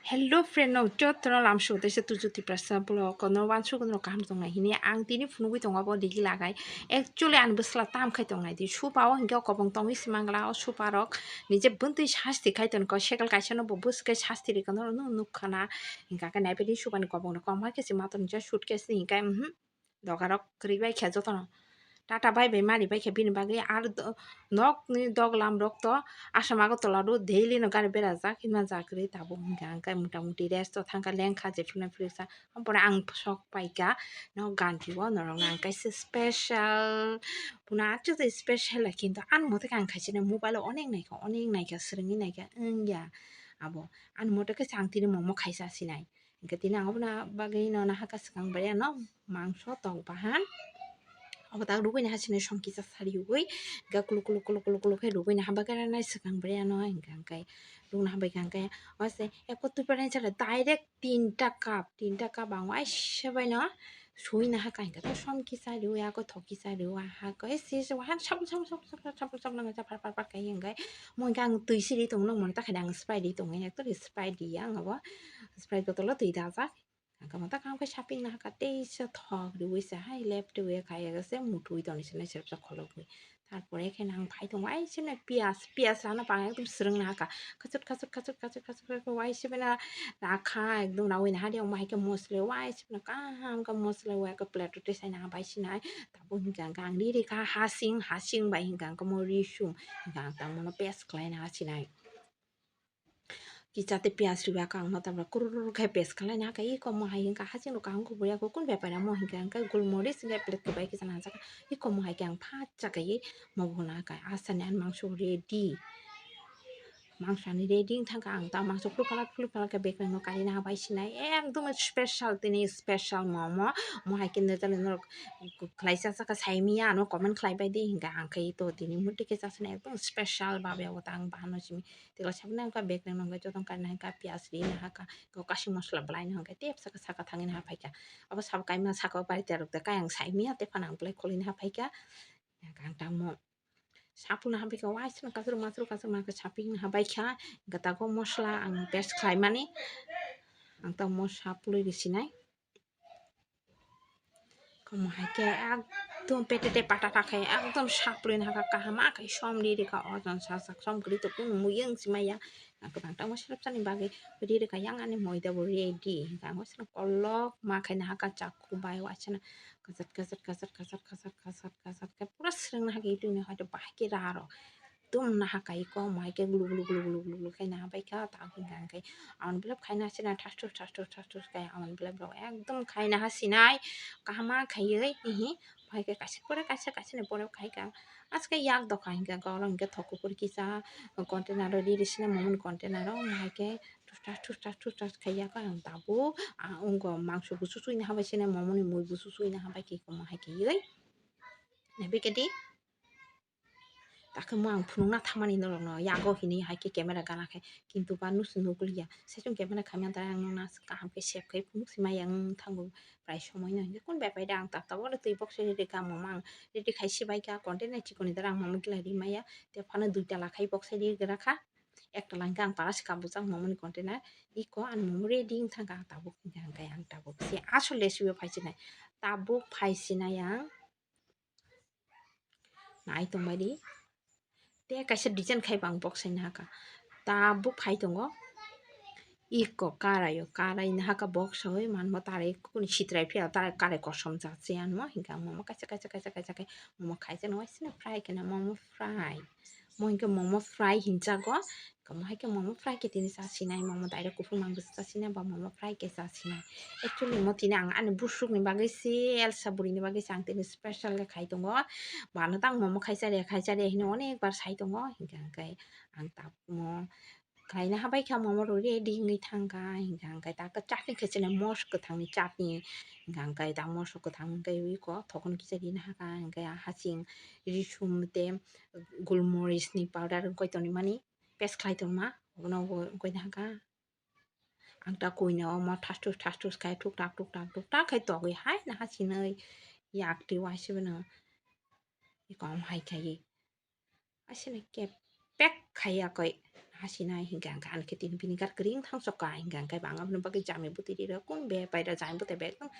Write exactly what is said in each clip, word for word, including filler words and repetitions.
Hello friend, no jotono lamsok teisa tuju tiprasa vlog kono wansuk no kaham tongnai hini ang tini phunugwi tongo abo digi lagai. Actually ani bwsla tam khai tongnai di supa o hinkhe kobong tongwi se mangla o supa rok nije bwntwi sasti khai tongkha, sekal kaisa no bo bwswk khai sasti rikha no nuk khana. Hinkha khe naibe di supa ni kobong rok kom hai khe se mator ni suitcase ni hinkhe, mhm. Dogarok kwrwi bai kha jotono. Tata bai bai mari bai kha bini bagwi ar do-, nokni doglam rok to Assam Agartala do daily no gari berajak hima jak kwrwi tabuk hwnkha hwnkhe mota moti rest o thangkha lengkha jephru naiphru sa. Ampore ang sok paikha no ganti o norok nang kaisa special puna achu special kintu ani mote khe ang khaisina mobile o onek naikha onek naikha swrwngwi naikha wngya abo ani mote khe ang tini momo khaisa sinai. Hingke tini ang oboni bagwi no nahaka swkang bai ano mangso tok bahan. Obo tak rugwi naha sini som kisa sari ugwi ga kuluk kuluk kuluk kuluk kuluk khe rugwi naha bagwi ranai swkang bai ano hingka hingke rugna habai hingke wase eko twi parai chala direct tinta cup, tinta cup ang waisa bai no sui naha kahingke to som kisa riwi ako thok kisa riwi aha ko e si si wahan sabun sabun sabun sabun sabun sabun nang cha phar phar phar kai hingke mo hingke ang twi siri tong nang mone ta khe ang Sprite ri tong ekto ri Sprite ri ang abo. Sprite bottle o twi dajak. Ang khe mata kaham khe shopping nahaka teisa thok riwi se hai left riwi khaiyakse muthui toni se nai sersa kholobwi. Tarpore khe nang phai tongo ai se nai piyas, piyas rano pang ekdom swrwng nahaka. Khachut khachut khachut khachut khachut khachut wai se bena rakha ekdom rawi naha de omo hai khe mosle wai se bena kaham khe mosle wai khe plate o tesai naha bai sinai. Tabuk hingka ang ri ri kha hasing, hasing bai hingka ang khe mo ri sum hingka ang tamo no paste khlai naha sinai. Kichate piyas riba kang no tabra kurur khe paste khlai na kha iko mo hai hingka hasing rok kaham kubui ya kukun bepara mo hingka hingka gulmoris hingka plate kubai kisa nangjak iko mo hai khe ang phatsa kaiwi mo bo na kha asani ani mangso ready. Mangso ani ready wng thangkha ang ta mangso phuluk phalak phuluk phalak khe bekereng no kari na bai sinai ekdom special tini special momo mo hai khe nojani norok khlai cha cha kha sai miya ano comment khlai bai di hingka ang khe to tini muti khe cha sini ekdom special babe o ta ang bahano simi. Tei kaisa bo nang kha bekereng nang kha jotong kainwi nang kha piyas ri nang kha kha kasing mosla belai nang kha tei saka saka thangwi nang kha phaikha abo sabo kaima saka o bari terok de kayang sai miya tei phano ang belai kholi nang kha phaikha ang tamo sapulna habai kha waisa kasro masro kasro ma kha saping nang kha baikha gata go mosla ang paste khlai mani ang tamo sapului ri sinai. Omo hai khe ekdom petete patata khe ekdom saplui nahaka kaham a khe som ri rikha ojon sajak som kwrwi tongkhe mui wng si maya. Kwbang tangma selep sani bagwi ri rikha yang ani moida bo ready hwnkhe ang waisa kolok ma khe nahaka chakhu bai waisa kachar kachar khe pura swrwng nahaka itwini hoito bahai khe ra rw. Ekdom naha kai khe omo hai khe gulu gulu gulu gulu gulu gulu khai naha bai kha ta hwnkha hwnkhe ang belep khai naha sinai thas thus thas thus thas thus khai ang belep rok ekdom khai naha sinai kaham ma khaiwi hihi hai khe kaisa pore kaisa kaisa ni pore khai kha aske yak dokha hwnkhe oro hwnkhe thok kuphur kisa container o ri ri sinai momo ni container o omo hai khe thus thas thus thas thus thas khai ya khe ang tabuk wngkha mangso busu sui naha bai sinai momo ni mui busu sui naha bai khe omo hai khaiwi naibikhe di. Takhe mo ang phunukna thangmani norokno yago hinwi hai khe camera gana khe, kintu ba nusu nukliya. Saichung camera khaimani dara ang nokna kaham khe save khai phunuk si maya wng thango prai somoino. Hinkhe kun bepai da ang tata oro twi boksai rikha, mama ang ready khai si bai kha, content nai chikoni dara ang mama kila ri maya. Tei phano duitala khai boksai ri gra kha, ektala hinkhe ang para si kabujak mamani content nai. Iko ani mama ready wng thangkha, ang tabuk hinkhe ang tabuk se asole sibai phai sinai, tabuk phai sinai ang. Nai tongbai di. Tei kaisa design khai bo ang boksai nahaka. Tabuk phai tongo. Iko karai o, karai nahaka boksa oi manmo tarai kuni sitrai phiya tarai karai kosom cha se anmo hinkhe ang momo kaisa kaisa kaisa kaisa khe momo khaisa no waisano fry khe na momo fry. Mo hinkhe momo fry hinjago. Omo hai khe momo fry khe tini cha sinai, momo direct kuphur mang bwsa cha sinai ba momo fry khe cha sinai. Actually mo tini ang ani busuk ni bagwi se elsa buri ni bagwi se ang tini special khe khai tongo. Bano tang momo khai chariya khai chariya hino onek bar sai tongo. Hinkhe ang khe ang ta mo khlaina habai kha momo rok ready wngwi thangkha. Hinkhe ang khe ta chutney khe chini mos kwthang ni chutney. Hinkhe ang khe ta mos kwthang wngkhe ui kok thokno kisa rina hakha. Hinkhe hasing risum tei gulmoris ni powder wngkhe tongmani. Paste khlai tongma, obono bo wngkhe nahaka. Ang ta koina omo thasthus thasthus khai thuktak thuktak thuktak khai togwi hai naha sinwi yak twi waisibano. Iko omo hai khai asino kepek khai yakwi Hasinai hinkha hinkhe ani khe tini bini kar kwrwng thang sokha hinkha hinkhe ba ang aboni bagwi jamwi bwtwi rirok kung be paida jamwi bwtwi bai kung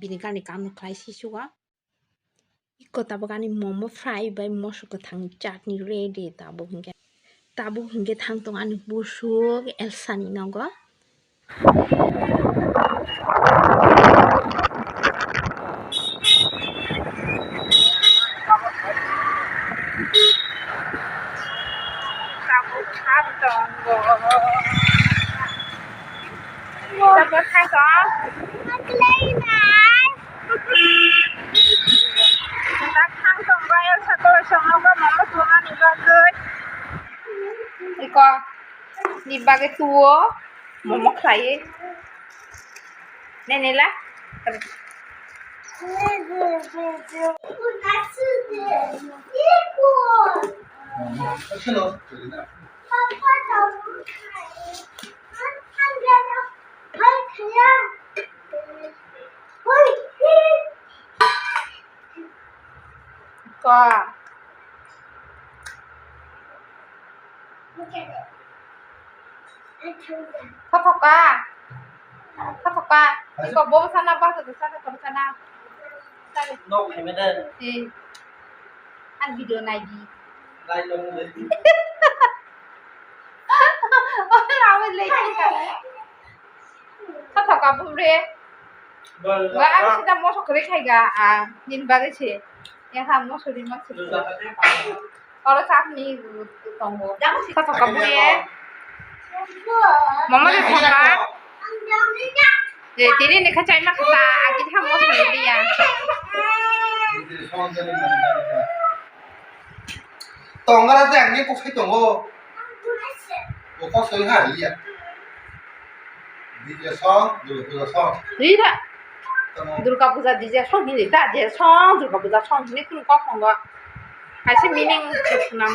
bini karni kamno khlai si sugo. Iko tabuk ani momo fry bai moso kwthangni chutney ready tabuk hinkhe. Tabuk hinkhe thang tong ani busuk Elsa ni nogo. Tabuk thang tongo. Tabuk thang tong. Dak thang tong bai Elsa koloi song nogo momo sunani bagwi. Iko ni bagwi tuo momo khlaiwi. Nene la. Ka. Thothoka. Thothoka. Iko bo sana ba to sana ko sana. Nok hai mede. Eh. An video nai di. Lai long de. Oi, rawi le. Thothoka bumre. Ba, ang sida moso kwrwi khai ga, ah, nini bagwi se. Yang ha moso ri ma se. Oro chutney tongo. Thothoka bumre. Mama de thothoka. Eh, tini ni kha chai ma kha, ang kisa moso ri ya. Tongara de ang ni kok sai tongo. Bo kok sai ha liya. Dije song, Durga Puja song. Rira. Tamo. Durga Puja dije song hini ta, je song, Durga Puja song hini kunu kok tongo. Kaisa meaning nam.